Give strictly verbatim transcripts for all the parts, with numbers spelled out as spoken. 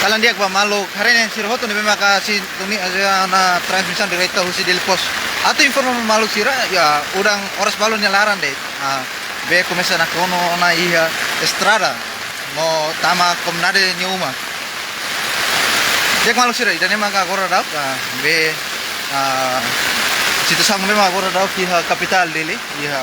Kalan di'ak ba maluk haree-na'in sira hotu ne'ebé maka sintonia ona transmisaun direta husi Dili Post. Atu informa ba maluk sira, iha udan oras balun nia laran de'it, ah, bee komesa nakonu ona iha estrada no tama komunidade nia uma. Di'ak maluk sira, ida-ne'e maka agora daudaun, ah, bee, ah, situasaun ne'ebé maka agora daudaun iha kapitál Dili, iha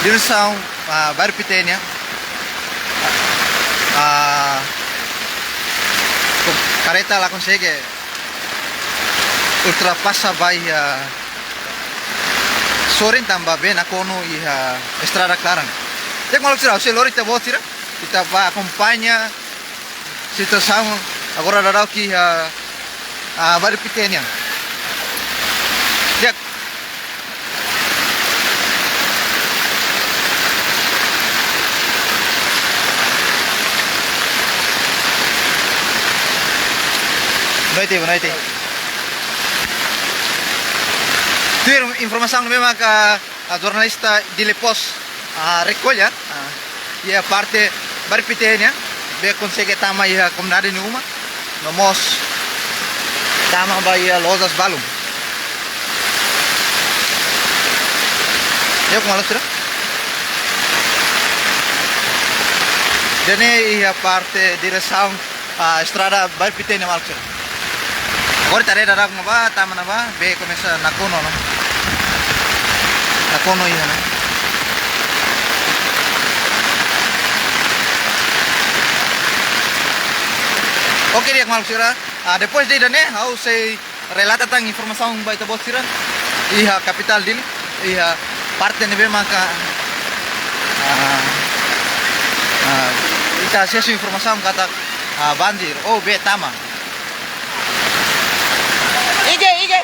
diresaun, ah, Bairru Pité nian. Ah, kareta la konsege ultrapasa ba iha sorin tanba bee nakonu iha estrada klaran. Di'ak maluk sira, ha'u sei lori ita-boot sira, ita bá akompaña situasaun agora daudaun iha, ah, Bairru Pité nian. Di'ak. Boa noite, boa noite. Tuir informasaun ne'ebé maka, ah, jornalista Dili Post, ah, rekolla, ah, iha parte Bairru Pité nian, bee konsege tama iha komunidade nia uma, no mós tama ba iha lojas balun. Di'ak maluk sira. Ida-ne'e iha parte diresaun, ah, estrada Bairru Pité nian maluk sira. Agora ita haree daudaun ne'ebá, tama ne'ebá, bee komesa nakonu ona. Nakonu iha ne'e. Oke, di'ak maluk sira. Ah, depois de ida-ne'e, ha'u sei relata tan informasaun ba ita-boot sira iha kapitál Dili, iha parte ne'ebé maka, ah, ah, ita asesu informasaun katak, ah, banjir, oh, bee tama. Ige, ige.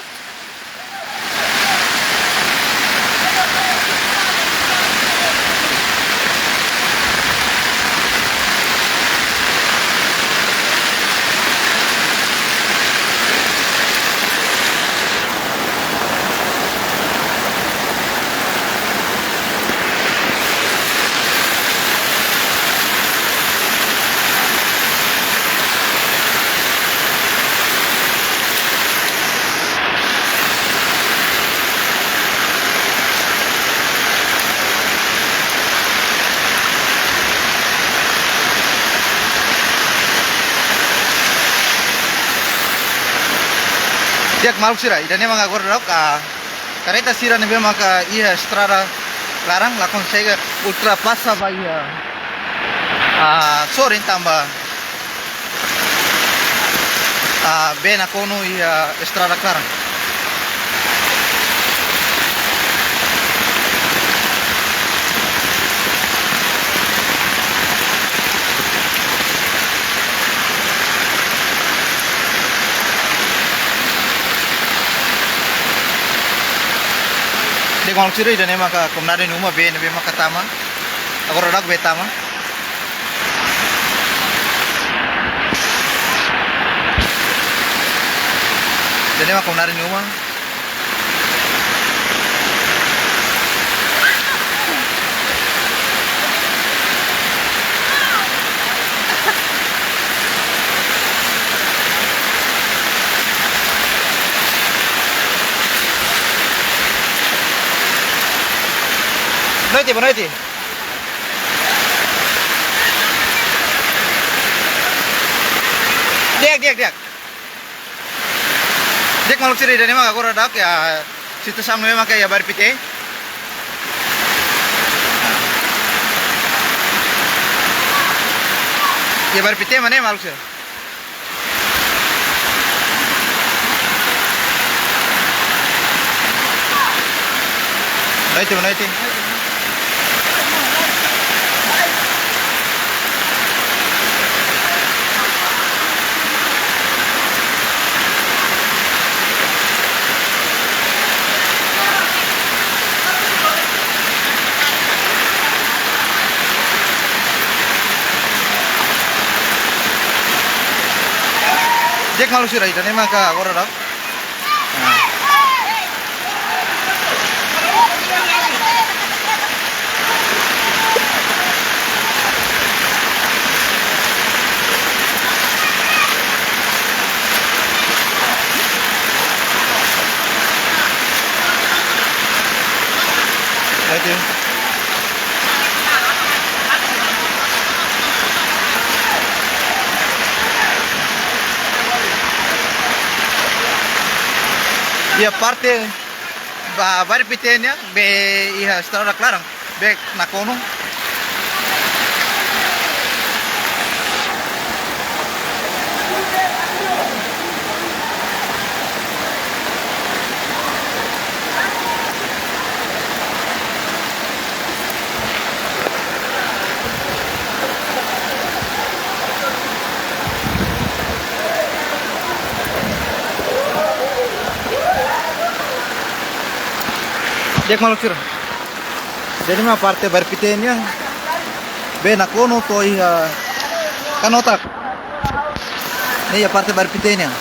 Di'ak maluk sira, ida-ne'e maka agora daudaun, ah, kareta sira ne'ebé maka iha estrada klaran la konsege ultrapasa ba iha, ah, sorin tanba, ah, bee nakonu iha estrada klaran. Di'ak maluk sira, ida-ne'e maka komunidade nia uma, bee ne'ebé maka tama. Agora daudaun bee tama. Ida-ne'e maka komunidade nia uma. Boa noite, boa noite. Di'ak, di'ak, di'ak. Di'ak maluk sira, ida-ne'e maka agora daudaun iha situasaun ne'ebé maka iha Bairru Pité. Iha Bairru Pité mak ne'e maluk sira. Boa noite, boa noite. Di'ak maluk sira, ida-ne'e maka agora daudaun. Iha parte ba Bairru Pité nian, be iha estrada klaran, be nakonu. Di'ak maluk sira. Jadi mak parte Bairru Pité nian, be nakonu to'o iha Kanotak. Ne'e iha parte Bairru Pité nian.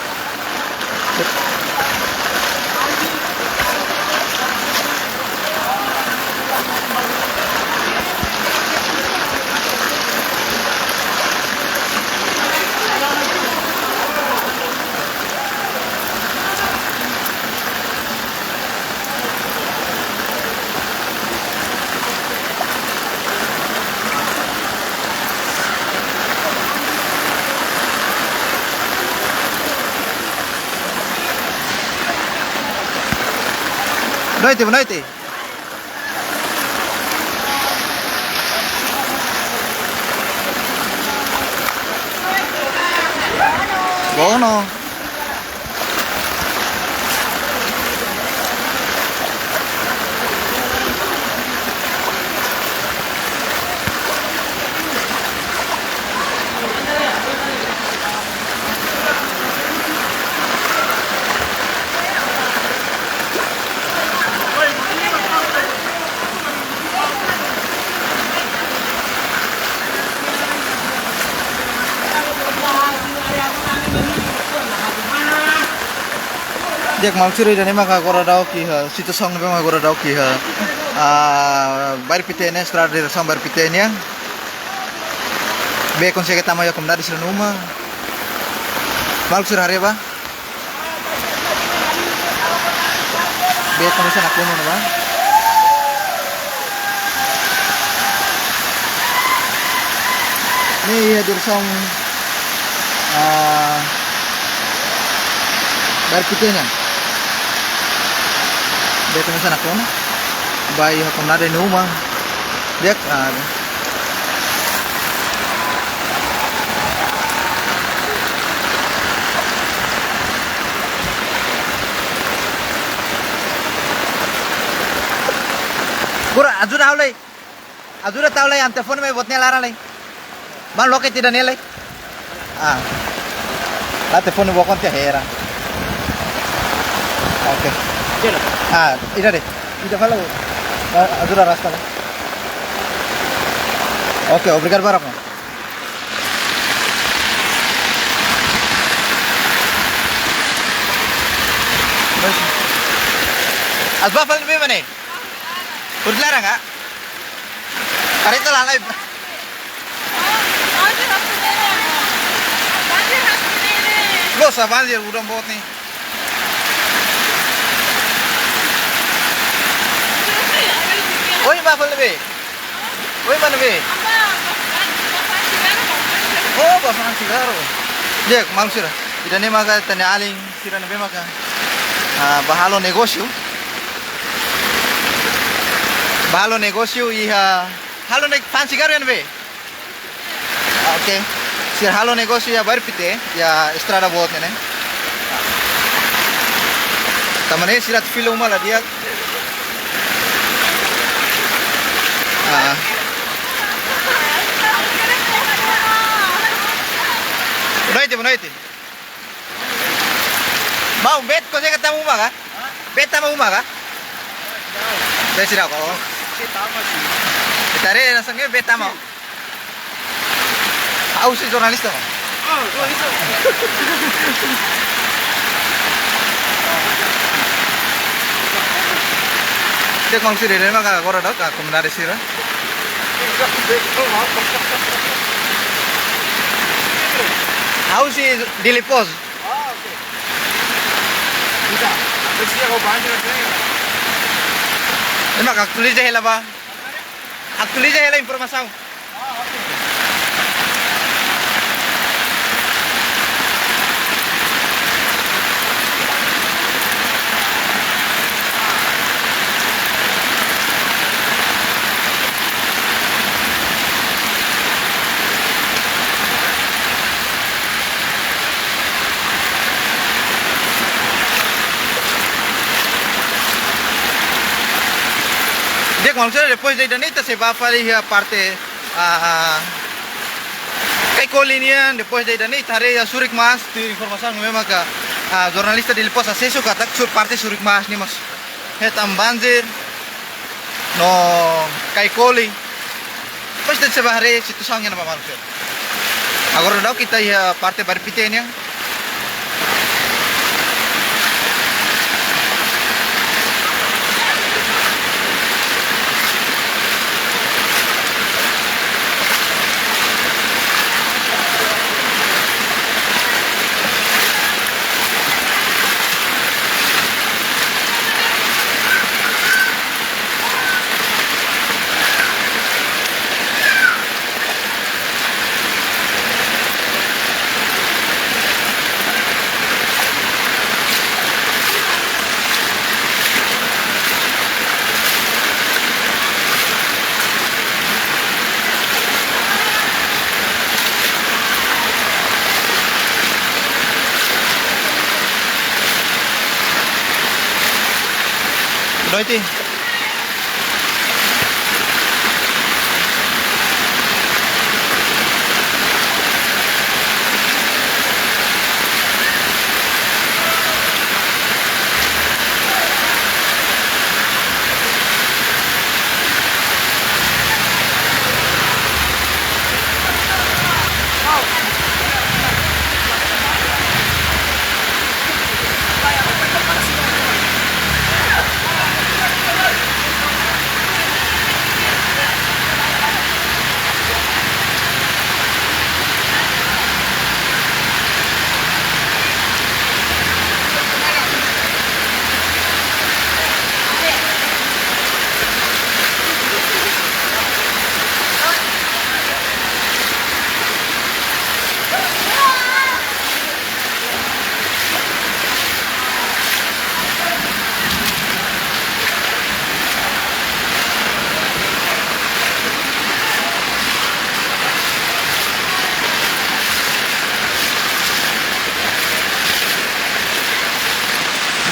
Boa noite, boa noite. Boa noite. Di'ak maluk sira, ida-ne'e maka agora daudaun iha, eh, situasaun ne'ebé maka agora daudaun iha, eh, ah, Bairru Pité nian, estrada diresaun Bairru Pité nian. Be konsege tama iha komunidade sira-nia uma. Maluk sira haree ba. Be komesa nakonu ona ba. Ne'e iha diresaun, ah, Bairru Pité nian. Be komesa nakonu. Ba iha komunidade nia uma. Di'ak, ah, Kura, ajuda ha'u lai. Ajuda tau lai, ami telefone mai boot nia laran lai. Bang loke tidak nia lai. Ah. La telefone boot kontak hera. Oke. Jela. Ah, ida de'it. Ida fala. Ah, ajuda rasta lai. Oke, obrigadu barak. As ba fali be mane? Urut laran ka? Kareta lalai. Loos, banjir, udan boot ne'e. Oi, ba fali be. Oi, mana be? Oh, ba fali sigarru. Di'ak, maluk sira. Ida-ne'e maka ita-nia alin sira ne'ebé maka, ah, ba halo negósiu. Ba halo negósiu iha, halo ne-, fa'an sigarru iha ne'ebé? Ah, oke. Sira halo negósiu iha Bairru Pité, iha estrada boot ne'e. Tanba ne'e sira atu fila uma la di'ak. Ah. Boa noite, boa noite. Mau, be konsege tama uma ka? Be tama uma ka? Be seidauk. Ita haree langsung be tama. Ha'u sei jornalista, mau. Ah, jornalista. Di'ak, maluk sira, ida-ne'e maka agora daudaun komunidade sira. Ha'u husi Dili Post. Ah, oke. Bisa. Bisa, kau bantu, oke. Ema atu atualiza hela ba. Atualiza hela informasaun. Ah, oke. Maluk sira, depois de ida-ne'e ita sei bá fali iha parte, ah, Caicoli nian, depois de ida-ne'e ita haree iha Zurich Maas, tuir informasaun ne'ebé maka, ah, jornalista Daily Post asesu katak sur parte Zurich Maas ne'e mós hetan banjir no Caicoli. Depois ita sei bá haree situasaun iha ne'ebá, maluk sira. Agora daudaun ita iha parte Bairru Pité nian. Boa noite.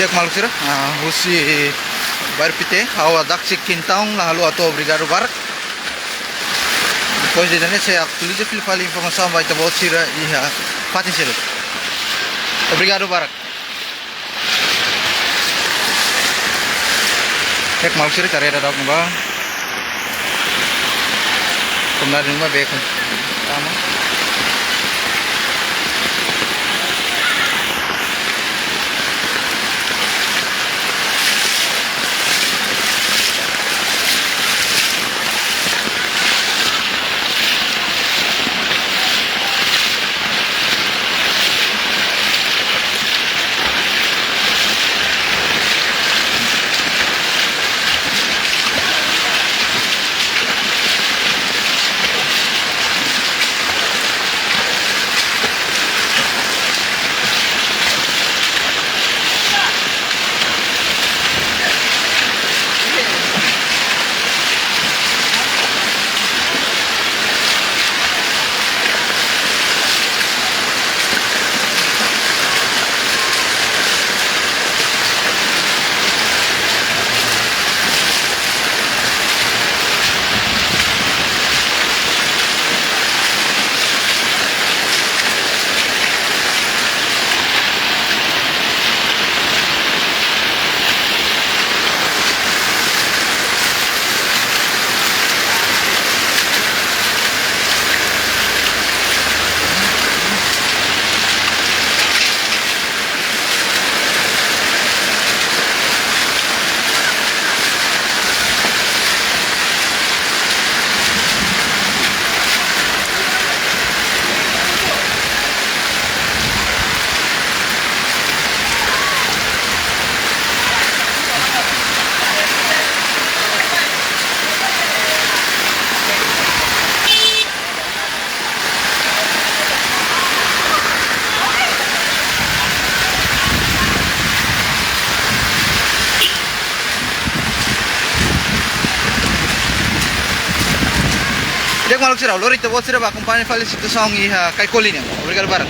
Di'ak maluk sira, ah, husi Bairru Pité, ha'u atu dasik kitaun, la haluha atu obrigadu barak. Depois de ida-ne'e sei atualiza fila fali informasaun ba ita-boot sira iha fatin seluk. Obrigadu barak. Di'ak maluk sira, ita haree daudaun ne'ebá. Komunidade ne'ebá beku. Tama. Di'ak maluk sira, lori ita-boot sira bá akompaña fali situasaun iha Caicoli nian. Obrigadu barak.